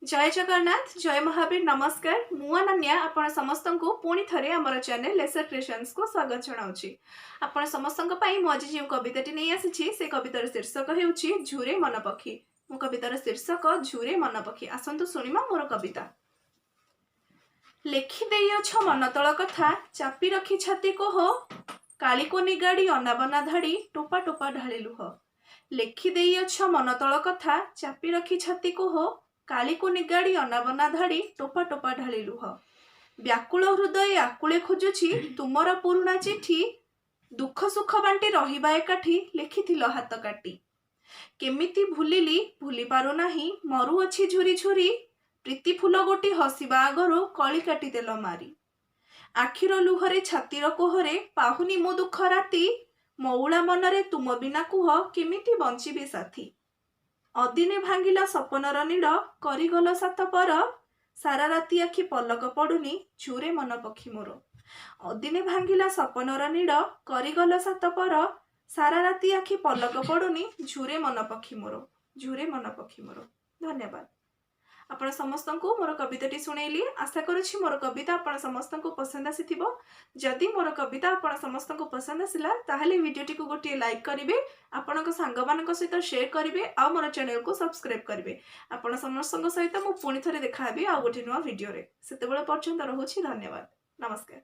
ଜୟ ଜଗନ୍ନାଥ, ଜୟ ମହାବୀର, ନମସ୍କାର। ମୁଁ ଅନନ୍ୟା, ଆପଣ ସମସ୍ତଙ୍କୁ ପୁଣି ଥରେ ଆମର ଚ୍ୟାନେଲ ଲେସର କ୍ରିଏସନ୍ସକୁ ସ୍ୱାଗତ ଜଣାଉଛି। ଆପଣ ସମସ୍ତଙ୍କ ପାଇଁ ମୁଁ ଆଜି ଯେଉଁ କବିତାଟି ନେଇ ଆସିଛି, ସେ କବିତାର ଶୀର୍ଷକ ହେଉଛି ଝୁରେ ମନ ପକ୍ଷୀ। ମୋ କବିତାର ଶୀର୍ଷକ ଝୁରେ ମନ ପକ୍ଷୀ। ଆସନ୍ତୁ ଶୁଣିବା ମୋର କବିତା। ଲେଖି ଦେଇଅଛ ମନତଳ କଥା, ଚାପି ରଖି ଛାତି କୋହ, କାଳିକୁ ନିଗାଡ଼ି ଅନାବନା ଧାଡ଼ି, ଟୋପା ଟୋପା ଢାଳି ଲୁହ। ଲେଖି ଦେଇଅଛ ମନତଳ କଥା, ଚାପି ରଖି ଛାତି କୋହ, କାଳିକୁ ନିଗାଡ଼ି ଅନାବନା ଧାଡ଼ି, ଟୋପା ଟୋପା ଢାଳି ଲୁହ। ବ୍ୟାକୁଳ ହୃଦୟ ଆକୁଳେ ଖୋଜୁଛି ତୁମର ପୁରୁଣା ଚିଠି, ଦୁଃଖ ସୁଖ ବାଣ୍ଟି ରହିବା ଏକାଠି, ଲେଖିଥିଲ ହାତ କାଟି। କେମିତି ଭୁଲିଲି ଭୁଲି ପାରୁନାହିଁ, ମରୁଅଛି ଝୁରି ଝୁରି, ପ୍ରୀତି ଫୁଲ ଗୋଟି ହସିବା ଆଗରୁ କଳି କାଟି ଦେଲ ମାରି। ଆଖିର ଲୁହରେ, ଛାତିର କୋହରେ ପାହୁନି ମୋ ଦୁଃଖ ରାତି, ମଉଳା ମନରେ ତୁମ ବିନା କୁହ କେମିତି ବଞ୍ଚିବି ସାଥୀ? ଅଦିନେ ଭାଙ୍ଗିଲା ସପନର ନୀଡ଼, କରିଗଲ ସାତ ପର, ସାରା ରାତି ଆଖି ପଲକ ପଡୁନି, ଝୁରେ ମନ ପକ୍ଷୀ ମୋର। ଅଦିନେ ଭାଙ୍ଗିଲା ସପନର ନୀଡ଼, କରିଗଲ ସାତ ପର, ସାରା ରାତି ଆଖି ପଲକ ପଡୁନି, ଝୁରେ ମନ ପକ୍ଷୀ ମୋର, ଝୁରେ ମନ ପକ୍ଷୀ ମୋର। ଧନ୍ୟବାଦ। ଆପଣ ସମସ୍ତଙ୍କୁ ମୋର କବିତାଟି ଶୁଣେଇଲି। ଆଶା କରୁଛି ମୋର କବିତା ଆପଣ ସମସ୍ତଙ୍କୁ ପସନ୍ଦ ଆସିଥିବ। ଯଦି ମୋର କବିତା ଆପଣ ସମସ୍ତଙ୍କୁ ପସନ୍ଦ ଆସିଲା, ତାହେଲେ ଭିଡ଼ିଓଟିକୁ ଗୋଟିଏ ଲାଇକ୍ କରିବେ, ଆପଣଙ୍କ ସାଙ୍ଗମାନଙ୍କ ସହିତ ସେୟାର କରିବେ ଆଉ ମୋର ଚ୍ୟାନେଲକୁ ସବସ୍କ୍ରାଇବ୍ କରିବେ। ଆପଣ ସମସ୍ତଙ୍କ ସହିତ ମୁଁ ପୁଣି ଥରେ ଦେଖା ହେବି ଆଉ ଗୋଟିଏ ନୂଆ ଭିଡ଼ିଓରେ। ସେତେବେଳେ ପର୍ଯ୍ୟନ୍ତ ରହୁଛି। ଧନ୍ୟବାଦ, ନମସ୍କାର।